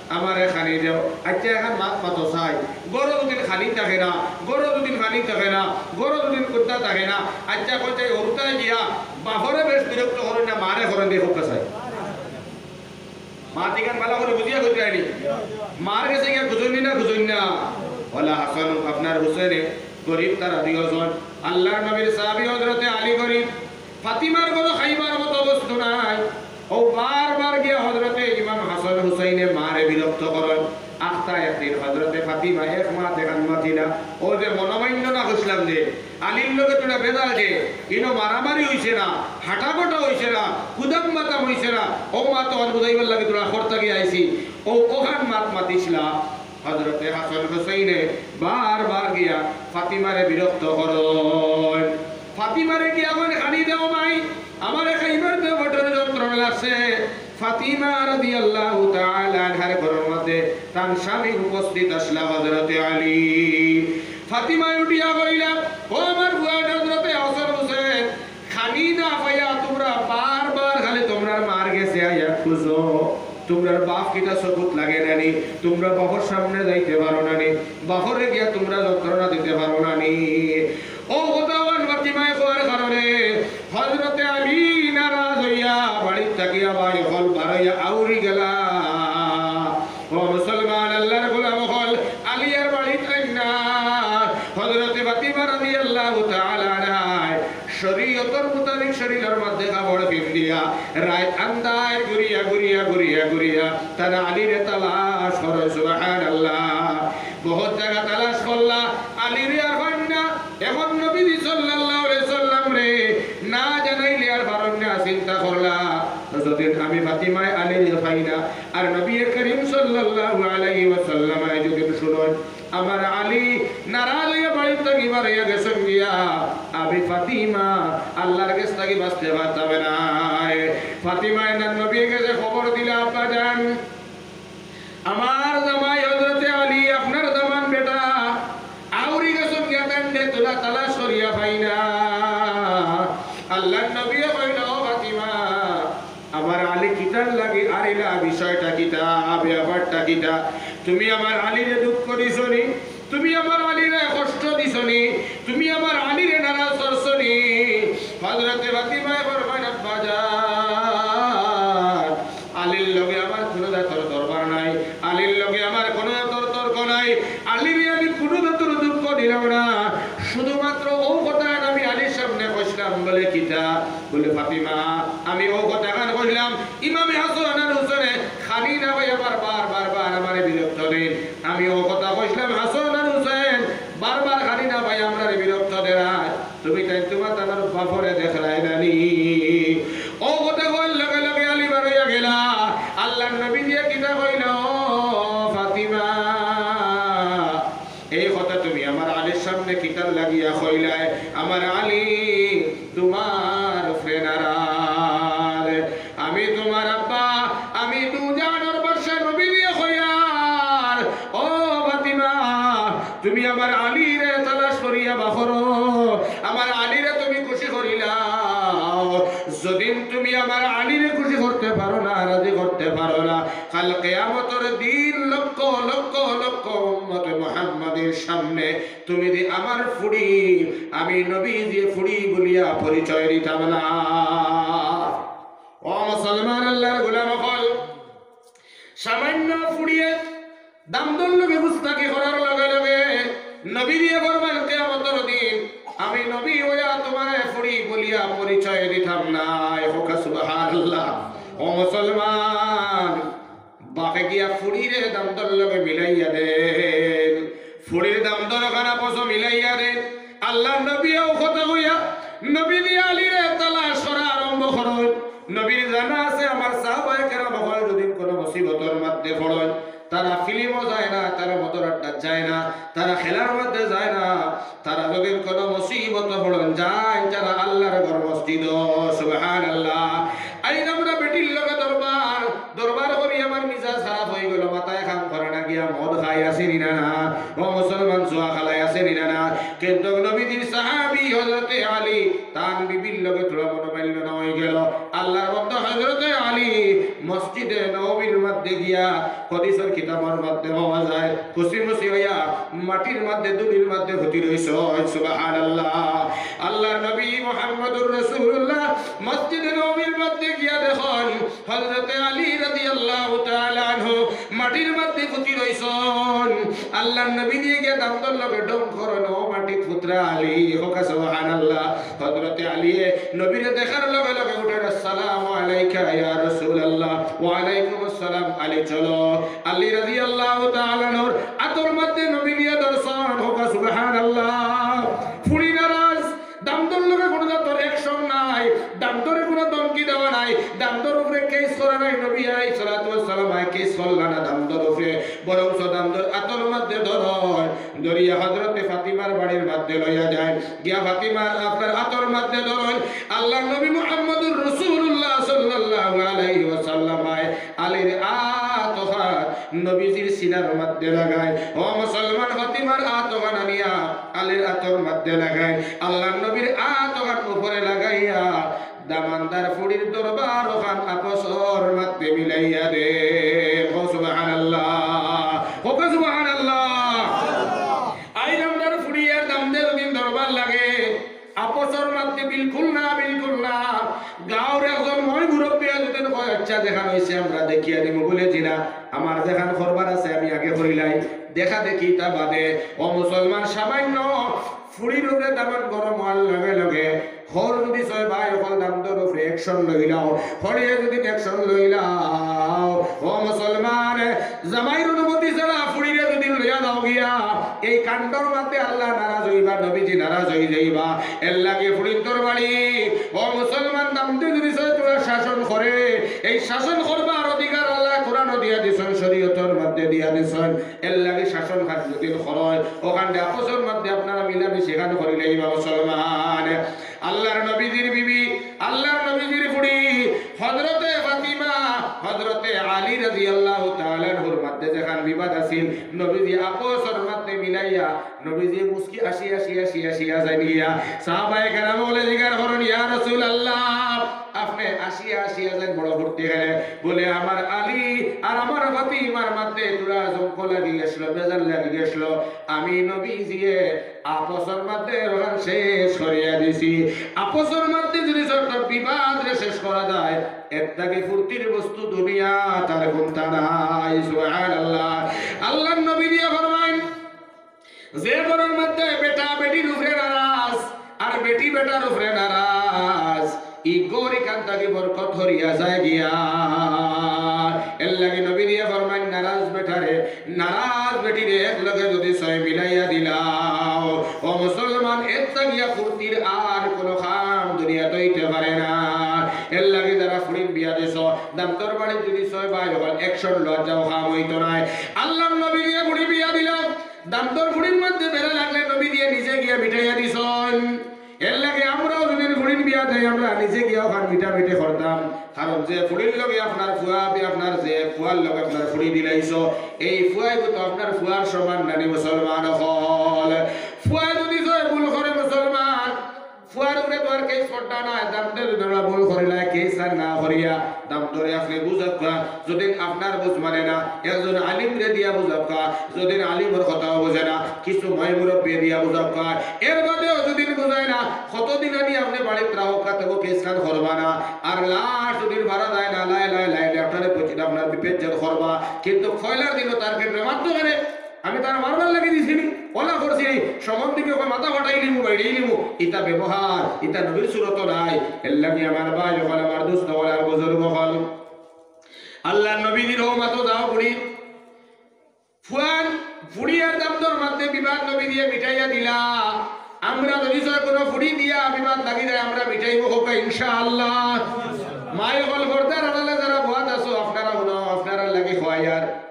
আমারে খানি দেও।" আইচ্ছা, এখান মাত মাতো চাই, ঘরো দুদিন খানি থাকে না, ঘরো দুদিন পানি থাকে না, ঘরো দুদিন কুন্তা থাকে না। আইচ্ছা, কইছে, হুরুতায় গিয়া বাফরে বেশ বিরক্ত করইন না, মারে করইন, দেখউক্কা চাই। মাত ইখান ভালা করি বুঝিয়া কইতায় নি? মার গেছে গিয়া খুজইন নি না খুজইন না? অলা হাসান, আপনার হুসেনে গরিব তারা দুইজন। আল্লাহর নবীর সাহাবী হযরতে আলী গরিব, ফাতিমার ঘরো খাইবার মতো বস্তু নাই। অউ বারবার গিয়া হযরতে ইমাম হাসান হুসাইনে মারে বিরক্ত করইন। আখতা একদিন হযরতে ফাতিমা এক মাত এখান মাতিলা, অউ যে মনোমালিন্য না করছিলাম যে, আলীর লগে থুড়া বেজাল যে, ইনো মারামারি অইছে না, হাটাকটা অইছে না, কুদাম বাতাম অইছে না, অউ মাত অখান বুঝাইবার লাগি থুড়া খর থাকি আইছি। অউ অখান মাত মাতিছিলা। হযরতে হাসান হুসাইনে বারবার গিয়া ফাতিমারে বিরক্ত করইন। ফাতিমারে গিয়া কইন, "খানি দেও মাই, আমারে খাইবার দেও, পেটর যন্ত্রণা লাগছে।" ফাতিমা রাদিয়াল্লাহু তাআলা আনহার ঘরর মাঝে তান স্বামী উপস্থিত আছলা হযরতে আলী। ফাতিমায় উঠিয়া কইলা, "ও আমার ফুয়াইন হযরতে হাসান হুসেন, খানি না পাইয়া তুমরা বারবার খালি তুমরার মার গেছে আইয়া খুজো। তুমরার বাফ কিতা চকুত লাগে না নি? তুমরা বাফর সামনে যাইতে পারো না নি? বাফরে গিয়া তুমরা যন্ত্রণা দিতে পারো না নি?" অউ কথা অখান ফাতিমায় কওয়ার কারণে হযরতে আলী নারাজ অইয়া বাড়িত থাকিয়া বাই অকল বারইয়া আউরি গেলা। ও মুসলমান, আল্লাহর গোলাম অকল, আলী আর বাড়িত আইন না। হযরতে ফাতিমা রাদিয়াল্লাহু তাআলা আনহায় শরীয়তর মোতাবেক শরীলর মাঝে কাপড় পিন্দিয়া রাইত আন্দাইর ঘুরিয়া, ঘুরিয়া, ঘুরিয়া, ঘুরিয়া তারা আলীরে তালাশ করইন। সুবহানাল্লাহ। বহুত জাগা তালাশ করলা, আলীরে আর পাইন না। এখন নবীজি সাল্লাল্লাহু আলাইহি সাল্লামরে না জানাইলে আর পারইন না। চিন্তা করলা, যুদি আমি ফাতিমায় আলীরে পাই না, আর নবী করিম সাল্লাল্লাহু আলাইহি ওয়াসাল্লামে যুদি হুনইন, আমার আলী নারাজ অইয়া বাড়ি থাকি বারইয়া গেছইন গিয়া, আমি ফাতিমা আল্লাহর গেছ থাকি বাঁচতে পারতাম নায়। ফাতিমায় তান নবীর গেছে খবর দিলা, "আব্বা জান, আমার জামাই হযরতে আলী, আপনার দামান বেটা, আউরি গেছইন গিয়া, তানরে থুড়া তালাশ করিয়া পাই না।" আল্লাহর নবীয়ে কইলা, "ও ফাতিমা, আমার আলী কিতার লাগি আরিলা, বিষয়টা কিতা, ব্যাপারটা কিতা? তুমি আমার আলীরে দুঃখ দিছো নি? তুমি আমার আলীরে কষ্ট দিছো নি? তুমি আমার আলীরে নারাজ করছো নি?" হযরতে ফাতিমায় ফরমাইন, "আব্বা জান, আলীর লগে আমার কুনু জাতর দরবার নাই, আলীর লগে আমার কুনু জাতর তর্ক নাই, আলীরে আমি কুনু জাতর দুঃখ দিলাম না, শুধুমাত্র অউ কথাখান আমি আলীর সামনে কইছলাম।" বলে, "কিতা?" বলে, "ফাতিমা, আমি অউ কথাখান কইছলাম, ইমামে হাসান আর হুসেনে খানি না পাইয়া বারবার, বারবার আমারে বিরক্ত দেইন। আমি অউ কথা কইছলাম, হাসান আর হুসেন বারবার খানি না পাইয়া আমরারে বিরক্ত দেইরা। তুমি তাইন তুমার তান বাফরে দেখরায় না নি?" অউ কথা কওয়ার লগে লগে আলী বারইয়া গেলা। আল্লাহর নবীজিয়ে কিতা কইলা, "ও ফাতিমা, এই কথা তুমি আমার আলীর সামনে কিতার লাগিয়া কইলায়? আমার আলী তুমার উপরে নারাজ। আমি তুমার আব্বা, আমি দুজাহানর বাদশা নবীজিয়ে কইয়ার, ও যদিন তুমি আমার আলীরে খুশি করতে পারো না, রাজি করতে পারো না, কাল কিয়ামতর দিন লক্ষ লক্ষ লক্ষ উম্মতে মুহাম্মাদীর সামনে তুমি দি আমার ফুড়ি, আমি নবীজিয়ে ফুড়ি বলিয়া পরিচয় দিতাম না। ও মুসলমান, আল্লাহর গোলাম অকল, সামান্য ফুড়িয়ে দামদর লগে গুস্তাখি করার লগে লগে নবীজিয়ে ফরমাইন, কিয়ামতর দিন আমি নবী অইয়া তুমারে ফুড়ি বলিয়া পরিচয় দিতাম নায়। কউক্কা সুবহানাল্লাহ। ও মুসলমান, বাপে গিয়া ফুড়িরে দামদর লগে মিলাইয়া দেইন, ফুড়ির দামদর খান আপসো মিলাইয়া দেইন। আল্লাহর নবীয়ে অউ কথা কইয়া নবীজিয়ে আলীরে তালাশ করা আরম্ভ করইন। নবীর জানা আছে, আমার সাহাবায়ে কেরাম অকল যদিন কোনো মুসিবতর মধ্যে পড়ইন, তারা ফিল্মো যায় না, তারা মদর আড্ডাত যায় না, তারা খেলার মধ্যে যায় না, তারা যদিন কোনো মুসিবতো পড়ইন, যাইন তারা আল্লাহর ঘর মসজিদো। সুবহানাল্লাহ। আইজ আমরা বেটির লগে দরবার, দরবার করি আমার মিজাজ খারাপ অইগেলো, মাথায় কাম করে না, গিয়া মদ খাই, আছে নি না? ও মুসলমান, জুয়া খেলায়, আছে নি না? কিন্তু নবীজির সাহাবী হযরতে আলী, তান বিবির লগে থুড়া মনোমালিন্য অইগেলো। আল্লাহর বন্দা হযরতে আলী মসজিদে নববীর মধ্যে গিয়া, হাদিসর কিতাবর মধ্যে পাওয়া যায়, খুশি-মুশি অইয়া মাটির মধ্যে, ধুলির মধ্যে হুতি রইছইন। সুবহানাল্লাহ। আল্লাহর নবী মুহাম্মদুর রাসূলুল্লাহ মসজিদে নববীর মধ্যে গিয়া দেখইন, হযরতে আলী রাদিয়াল্লাহু তাআলা আনহু মাটির মধ্যে হুতি রইছইন। আল্লাহর নবীজিয়ে গিয়া দামদর লগে ঢং করইন, "ও মাটিত হুতরা আলী।" কউক্কা সুবহানাল্লাহ। হযরতে আলীয়ে নবীরে দেখার লগে লগে উঠইন, "আসসালামু আলাইকা ইয়া রাসূলুল্লাহ।" "ওয়া আলাইকুম আসসালাম।" "আলী চলো।" আলী রাদিয়াল্লাহু তাআলা আনহুর আতর মধ্যে নবীজিয়ে ধরছইন। কউক্কা সুবহানাল্লাহ। ফুড়ি নারাজ, দামদর লগে কোনো জাতর action নাই, দামদরে কোনো ধমকি দেওয়া নাই, দামদর উপরে case করা নাই। নবী আলাইহিস সালাতু ওয়াস সালাম আয় case করলা না দামদর উপরে, বরঞ্চ দামদর আতর মধ্যে ধরইন, ধরিয়া হযরতে ফাতিমার বাড়ির মধ্যে লইয়া যাইন, গিয়া ফাতিমার আপনার আতর মধ্যে ধরইন। আল্লাহর নবী মুহাম্মদুর রাসূলুল্লাহ সাল্লাল্লাহু আলাইহি ওয়াসাল্লাম আয় আলীর আত অখান নবীজির সিনার মধ্যে লাগাইন। ও মুসলমান, ফাতিমার আত অখান আনিয়া আলীর আতর মধ্যে লাগাইন। আল্লাহর নবীর আত অখান উপরে লাগাইয়া দামান্দার ফুড়ির দরবার অখান আপসর মধ্যে মিলাইয়া দেইন। কও সুবহানাল্লাহ, কও সুবহানাল্লাহ। আইজ আমরার ফুড়ি আর দামদে যদিন দরবার লাগে, আপসর মধ্যে বিলকুল না, বিলকুল না। গাঁওর একজন ময় মুরব্বিয়ে যদিন কয়, "আচ্ছা, যেখান অইছে আমরা দেখিয়া দিমু," বুলে, "জি না, আমার যেখান করবার আছে আমি আগে করিলাই, দেখা দেখি তা বাদে।" ও মুসলমান, সামান্য ফুড়ির উপরে দামান গরম অওয়ার লগে লগে হর যদি ছয় ভাই অকল দামদর উপরে action লইলাও, হরিয়ে যদি action লইলাও, ও মুসলমান, জামাইর অনুমতি ছাড়া ফুড়িরে যদি লইয়া যাও গিয়া, এই কাণ্ডর মধ্যে আল্লাহ নারাজ অইবা, নবীজি নারাজ অই যাইবা। এর লাগি ফুড়িন্তর বাড়ি, ও মুসলমান, দামদে যদি ছয় থুড়া শাসন করে, এই শাসন করবার অধিকার আল্লাহ কোরআনো দিয়া দিছইন, শরীয়তর মধ্যে দিয়া দিছইন। এর লাগি শাসন খান যদি করইন, অখান আপসর মধ্যে আপনারা মিলামিশি খান করিলাইবা মুসলমান। আল্লাহর নবীজির বিবি, আল্লাহর নবীজির ফুড়ি, হযরতে ফাতিমা, হযরতে আলী রাদিয়াল্লাহু তাআলা আনহুর মধ্যে যেখান বিবাদ আছিল, নবীজি আপসর মধ্যে মিলাইয়া, নবীজি মুস্কি আসি আসি আসি আসি আজাইন গিয়া। সাহাবায়ে কেরাম অকলে জিকার করইন, "ইয়া রাসূলুল্লাহ, আপনে আসি আসি আজাইন বড় ফুর্তি করে।" বুলে, "আমার আলী আর আমার ফাতিমার মধ্যে থুড়া জঙ্ক লাগি গেছিল, বেজার লাগি গেছিল। আমি নবীজিয়ে আপসর মধ্যে অখান শেষ করিয়া দিছি।" আপসর মধ্যে যদি ছোট বিবাদরে শেষ করা যায়, এর থাকি ফুর্তির বস্তু দুনিয়াত আর কুন্তা নাই। সুবহানাল্লাহ। আল্লাহর নবীজিয়ে ফরমাইন, যে ঘরর মধ্যে বেটা বেটির উপরে নারাজ আর বেটি বেটার উপরে নারাজ, ই ঘর ইখান থাকি বরকত হরিয়া যায় গিয়া। এর লাগি নবীজিয়ে ফরমাইন, নারাজ বেটারে, নারাজ বেটিরে একলগে যদি ছয় মিলাইয়া দিলাও, ও মুসলমান, এর থাকিয়া ফুর্তির আর কোনো কাম দুনিয়াত অইতে পারে না। এর লাগি যারা ফুড়িন বিয়া দিছো, দামদর বাড়িত যদি ছয় ভাই অকল action লইয়া যাও, কাম অইতো নায়। আল্লাহর নবীজিয়ে ফুড়ি বিয়া দিলা, দামদর ফুড়ির মধ্যে বেড়া লাগলে নবীজিয়ে নিজে গিয়া মিটাইয়া দিছইন। এর লাগি আমরাও যদি ফুড়িন বিয়া দেই, আমরা নিজে গিয়া অখান মিটামিটি করতাম। কারণ যে ফুড়ির লগে আপনার ফুয়া, আপনার যে ফুয়ার লগে আপনার ফুড়ি দিলাইছো, এই ফুয়াইগু তো আপনার ফুয়ার সমান নানি মুসলমান অকল। ফুয়ায় যদি ছয় ভুল করে মুসলমান, ফুয়ার উপরে তো আর case করতা নায়, দামদে যদি ওরা ভুল করিলা, কে ইসলাম না করিয়া, দাম দরে আপনে বুঝাউক্কা। যদিন আপনার বুঝ মানে না, একজন আলিমরে দিয়া বুঝাউক্কা। যদিন আলিমর কথাও বুঝে না, কিছু ময় মুরব্বি দিয়া বুঝাউক্কা। এর বাদেও যদিন বুঝায় না, কতদিন আনি আপনে বাড়িত রাখউক্কা, তবু কে ইসলাম করবা না। আর লাস্ট যদিন পারা যায় না, লাই লাই লাই লাই আপনারে বুঝিয়ে আপনার বিপদ করবা। কিন্তু পয়লার দিনও তার পেটে মারতো কেনে? আমি তার মারবার লাগি দিছি নি, ওলা করছি নি, সমন দিকে ওকে মাথা ফাটাই নিমু, বাইড়েই নিমু। ইতা ব্যবহার, ইতা নবীর সুরত নাই। এর লাগি আমার ভাই অকল, আমার দোস্ত অকল, আর বুজুর্গ অকল, আল্লাহর নবীজির ও মাতো যাও ফুড়ি, ফুয়ান, ফুড়ি আর দামদর মাঝে বিবাদ নবীজিয়ে মিটাইয়া দিলা। আমরা যদি সব কোনো ফুড়ি দিয়া বিবাদ লাগি যায়, আমরা মিটাইব হোক ইনশাআল্লাহ। মাই অকল, পর্দার আড়ালে যারা বওয়াত আছো, আপনারা হুনো, আপনারার লাগি কওয়াইয়ার।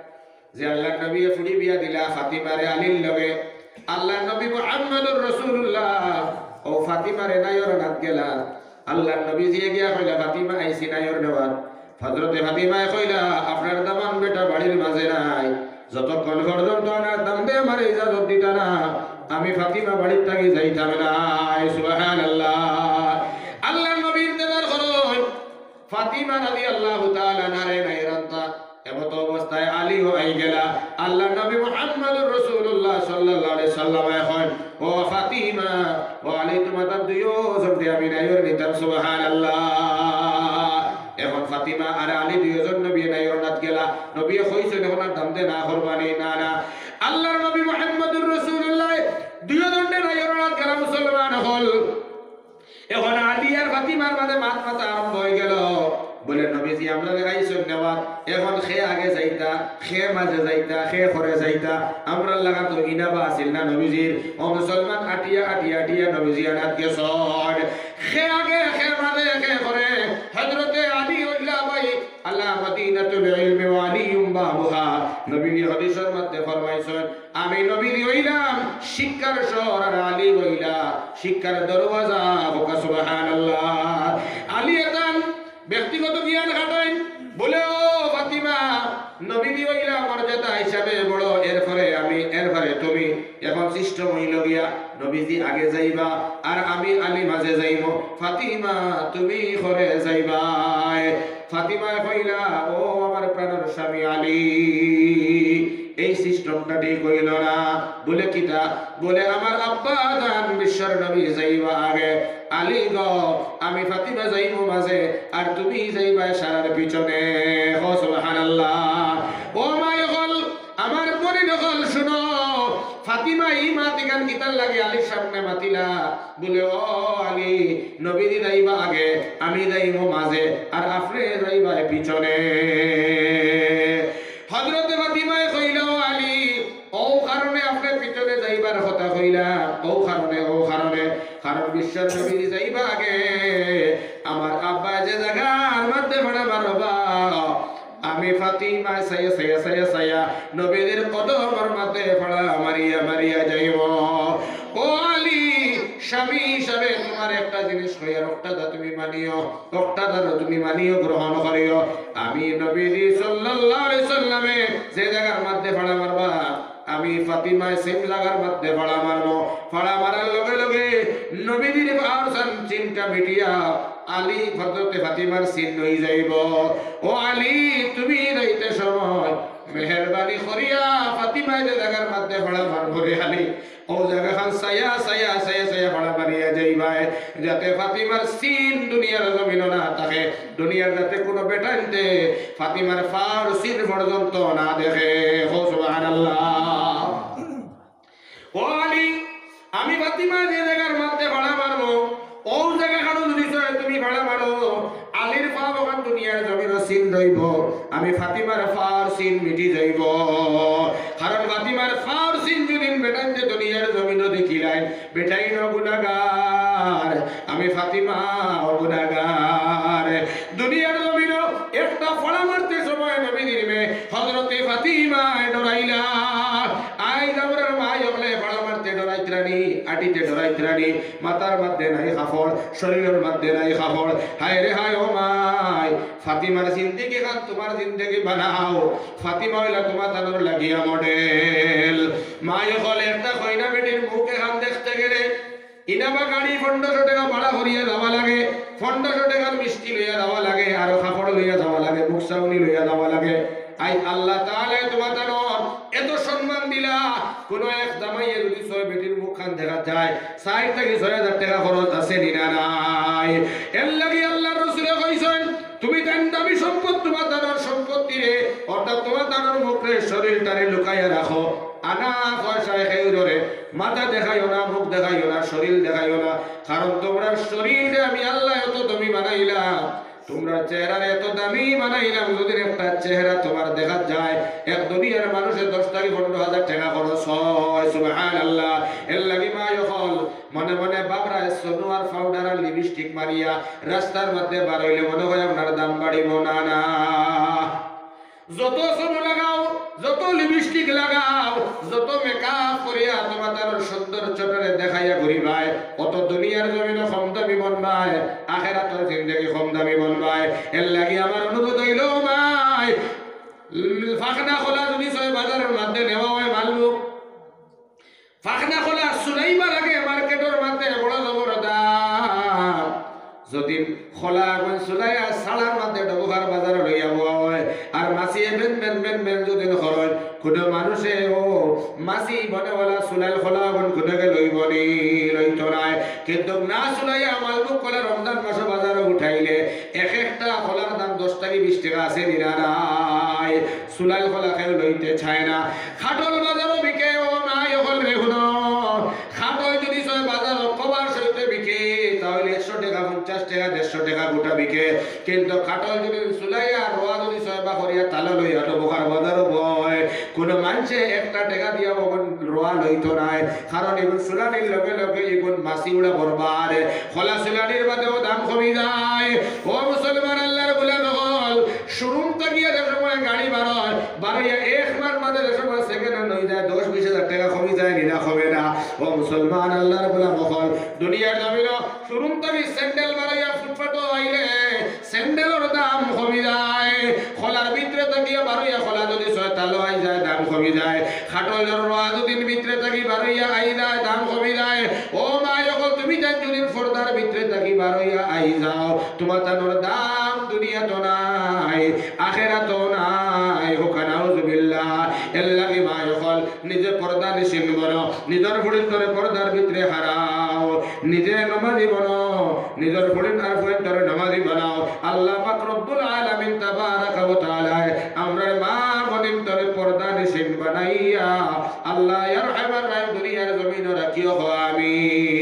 যে আল্লাহর নবীয়ে ফুড়ি বিয়া দিলা ফাতিমারে আলীর লগে, আল্লাহর নবী মুহাম্মদুর রাসূলুল্লাহ, ও ফাতিমারে নাইওর অনাত গেলা। আল্লাহর নবীজিয়ে গিয়া কইলা, "ফাতিমা, আইছি নাইওর নেওয়াত।" হযরতে ফাতিমায় কইলা, "আপনার দামান বেটা বাড়ির মাঝে নাই, যতক্ষণ পর্যন্ত আপনার দামদে আমারে ইজাজত দিতা না, আমি ফাতিমা বাড়ির থাকি যাইতাম নায়।" সুবহানাল্লাহ। আল্লাহর নবী ইন্তেজার করইন, ফাতিমা রাদিয়াল্লাহু তাআলা আনহারে নাইওর আনতা। এমত অবস্থায় আলীও আই গেলা। আল্লাহর নবী মুহাম্মদুর রাসূলুল্লাহ সাল্লাল্লাহু আলাইহি সাল্লাম এখন, "ও ফাতিমা, ও আলী, তুমার দুইও জনরে আমি নাইওর নিতাম।" সুবহানাল্লাহ। এখন ফাতিমা আর আলী দুইও জন নবীয়ে নাইওর অনাত গেলা। নবীয়ে কইছইন, "এখন আর দামদে না করবা নি?" না, না। আল্লাহর নবী মুহাম্মদুর রাসূলুল্লাহ দুইও জনরে নাইওর অনাত গেলা, মুসলমান অকল। এখন আলী আর ফাতিমার মাঝে মাত মাতা আরম্ভ অই গেল। বলে, "নবীজি, আমরারে আইছইন নেওয়াত, এখন কে আগে যাইতা, কে মাঝে যাইতা, কে করে যাইতা?" আমরার লাগা তো ইনাবা আছিল না নবীজির। ও মুসলমান, আটিয়া, আটিয়া, আটিয়া নবীজি আনাত গেছইন। কে আগে, কে মাঝে, কে করে? হযরতে আলী অইলা ভাই, "আলা মাদিনাতুল ইলমি ওয়া আলিয়্যুম বাবুহা।" নবীজি হাদিসর মধ্যে ফরমাইছইন, আমি নবীজি অইলাম শিক্ষার শহর, আর আলী অইলা শিক্ষার দরওয়াজা। বকা সুবহানাল্লাহ। আলী এতান ব্যক্তিগত জ্ঞান খাটাইন, বলে, "ও ফাতিমা, নবীজি অইলা মর্যাদা হিসাবে বড়, এরপরে আমি, এরপরে তুমি। এখন system অইল গিয়া, নবীজি আগে যাইবা, আর আমি আলী মাঝে যাইমু। ফাতিমা, তুমি করে যাইবায়।" ফাতিমায় কইলা, "ও আমার প্রাণর স্বামী আলী, এই systemটা ঠিক অইল না।" বলে, "কিতা?" বলে, "আমার আব্বা জান বিশ্বর নবী যাইবা আগে, আলী গো, আমি ফাতিমা যাইমু মাঝে, আর তুমি যাইবায় সারার পিছনে।" কও সুবহানাল্লাহ। ও মাই অকল, আমার মনিন অকল, শুনো, ফাতিমা ই মাত ইখান কিতার লাগি আলীর সামনে মাতিলা? বলে, "ও আলী, নবীজি যাইবা আগে, আমি যাইমু মাঝে, আর আপনে যাইবায় পিছনে।" হযরতে ফাতিমায় কইলা, "ও আলী, অউ কারণে আপনে পিছনে যাইবার কথা কইলা, অউ কারণে, অউ কারণে, কারণ বিশ্বর নবীজি যাইবা আগে, আমার আব্বায় যে জাগার মধ্যে ফাড়া মারবা, আমি ফাতিমায় চাইয়া, চাইয়া, চাইয়া, চাইয়া নবীজির কদমর মধ্যে ফাড়া মারিয়া, মারিয়া যাইমু।" ও আলী, স্বামী হিসাবে তুমার একটা জিনিস কইয়ার, অকটা দা তুমি মানিও, অকটা দা তুমি মানিও, গ্রহণ করিও। আমি নবীজি সাল্লাল্লাহু আলাইহি সাল্লামে যে জাগার মধ্যে ফাড়া মারবা, আমি ফাতিমায় same জাগার মধ্যে ফাড়া মারমু। ফাড়া মারার লগে লগে নবীজির পাওর চিন-, চিনটা মিটিয়া আলী, হযরতে ফাতিমার চিন অই যাইবো। ও আলী, তুমি যাইতে সময় মেহেরবানি করিয়া ফাতিমায় যে জাগার মধ্যে ফাড়া মারবো রে আলী, অউ জাগাখান চাইয়া, চাইয়া, চাইয়া, চাইয়া ফাড়া মারিয়া যাইবায়, যাতে ফাতিমার চিন দুনিয়ার জমিনো না থাকে, দুনিয়ার যাতে কুনু বেটাইন্তে ফাতিমার পাওর চিন পর্যন্ত না দেখে। কও সুবহানাল্লাহ। ও আলী, আমি ফাতিমায় যে জাগার মধ্যে ফাড়া মারমু, অউ জাগাখানো যদি চায় তুমি ফাড়া মারো, আলীর পাও অখান দুনিয়ার জমিনো চিন রইবো, আমি ফাতিমার পাওর চিন মিটি যাইবো। কারণ ফাতিমার পাওর চিন যদি বেটাইন্তে দুনিয়ার জমিনো দেখিলাইন, বেটাইনও গুনাগার, আমি ফাতিমাও গুনাগার। দুনিয়ার জমিনো একটা ফাড়া মারতে সময় নবীজির মেয়ে হযরতে ফাতিমায় ডরাইলা। আইজ আমরার মাই অকলে ফাড়া মারতে ডরাইতরানি, আটিতে ডরাইতরানি, মাথার মধ্যে নাই কাপড়, শরীরর মধ্যে নাই কাপড়। হায় রে হায়, ও মাই, ফাতিমার জিন্দেগিখান তুমার জিন্দেগি বানাও। ফাতিমা অইলা তুমার তানর লাগিয়া model। মাই অকলে একটা কইনা বেটির মুখ এখান দেখতে গেলে ইনোভা গাড়ি পনেরোশো টেকা ভাড়া করিয়া যাওয়া লাগে, পনেরোশো টেকার মিষ্টি লইয়া যাওয়া লাগে, আরো কাপড় লইয়া যাওয়া লাগে, মুখচাউনি লইয়া যাওয়া লাগে। আইজ আল্লাহ তাআলায় তুমাতানর এত সম্মান দিলা, কুনু এক জামাইয়ে যুদি ছয় বেটির মুখখান দেখা যায়, চাইর থাকি ছয় হাজার টেকা খরচ আছে নি না নাই? এরলাগি আল্লাহর রসুলে কইছইন, তুমিতাইন দামি সম্পদ তুমাতানর সম্পত্তিরে, অর্থাৎ তুমাতানর মুখরে, শরীরটারে লুকাইয়া রাখো। আনা পয়সায় কেউররে মাথা দেখাইও না, মুখ দেখাইও না, শরীর দেখাইও না। কারণ তুমরার শরীররে আমি আল্লায় অত দামি বানাইলাম, তুমরার চেহারারে অত দামি বানাইলাম, যুদি একটা চেহারা তুমার দেখা যায়, এক দুনিয়ার মানুষে দশ থাকি পনেরো হাজার টেকা খরচ হয়। সুবহানাল্লাহ। এরলাগি মাই অকল মনে মনে ভাবরা, সোনো আর পাউডার আর লিপস্টিক মারিয়া রাস্তার মধ্যে বার অইলে মনে হয় আপনার দাম বাড়িবো না, না? যত সোনো লাগাও, যত লিপস্টিক লাগাও, যত মেকআপ করিয়া তুমাতানর সৌন্দর্যটারে দেখাইয়া ঘুরিবায়, অত দুনিয়ার জমিনো কম দামি বনবায়, আখেরাতর জিন্দেগি কম দামি বনবায়। এরলাগি আমার অনুরোধ অইলো, মাই, ফাখনা খোলা যুদি ছয় বাজারর মধ্যে নেওয়া হয়, মালবো ফাখনা খোলা চুলাইবার আগে মার্কেটর মধ্যে বড় জবর দাম। যুদি খোলা আগুন চুলাইয়া ছাড়ার মধ্যে ডবুখার বাজারো লইয়া বওয়া হয়, আর মাছিয়ে বেন বেন বেন বেন যুদি করইন, কুনু মানুষে ও মাছি বনেওয়ালা চুলাইল খোলা আগুন কুনুগে লইবো নি? লইতো নায়। কিন্তু না চুলাইয়া মালবো খোলা রমজান মাসো বাজারো উঠাইলে এক একটা খোলার দাম দশ থাকি বিশ টেকা আছে নি না নাই? চুলাইল খোলা কেউ লইতে চায় না। খাটল বাজারো বিকে, ও মাই অকল রে হুনো। খাটল যুদি ছয় বাজারো কবার সইতে বিকে, তা অইলে একশো টেকা, পঞ্চাশ টেকা, দেড়শো টেকা গুটা বিকে। কিন্তু খাটল যুদি চুলাইয়া রোয়া যুদি ছয় বা করিয়া তালা লইয়া ডবুখার বাজারো বয়, কুনু মানষে একটা টেকা দিয়া অগুন রোয়া লইতো নায়। কারণ ইগুন চুলানির লগে লগে ইগুন মাছি উড়া বরবাদ। খোলা চুলানির বাদেও দাম কমি যায়। ও মুসলমান, আল্লাহর গোলাম অকল, শোরুম থাকিয়া যে সময় গাড়ি বারয়, বারইয়া এক মাস বাদে যে সময় সেকেন্ড হ্যান্ড অই যায়, দশ বিশ হাজার টেকা কমি যায় নি না, কমে না? ও মুসলমান, আল্লাহর গোলাম অকল, দুনিয়ার জমিনো শোরুম থাকি স্যান্ডেল বারইয়া ফুটপাতো আইলে স্যান্ডেলর দাম কমি যায়। খোলার ভিতরে থাকিয়া বারইয়া খোলা যুদি ছয় তালো আই যায়, দাম কমি যায়। খাটলর রোয়া যুদি ভিতরে থাকি বারইয়া আই যায়, দাম কমি যায়। ও মাই অকল, তুমিতাইন যুদি পর্দার ভিতরে থাকি বারইয়া আই যাও, তুমাতানর দাম দুনিয়াতো নাই, আখেরাতো নাই। হোক নাউজুবিল্লাহ। এরলাগি মাই অকল, নিজে পর্দানিশীন বনো, নিজর ফুড়িন্তরে পর্দার ভিতরে হারাও, নিজে নমাজি বনো, নিজর ফুড়িন আর ফুড়িন্তরে নমাজি বানাও। আল্লাহ পাক রব্বুল আলামিন তাবারাকা ওয়া তাআলায় আমরার মা বইনতরে পর্দানিশীন বানাইয়া, আল্লাহ ইয়া আরহামার রাহিম, দুনিয়ার জমিনো রাখিও, কও আমিন।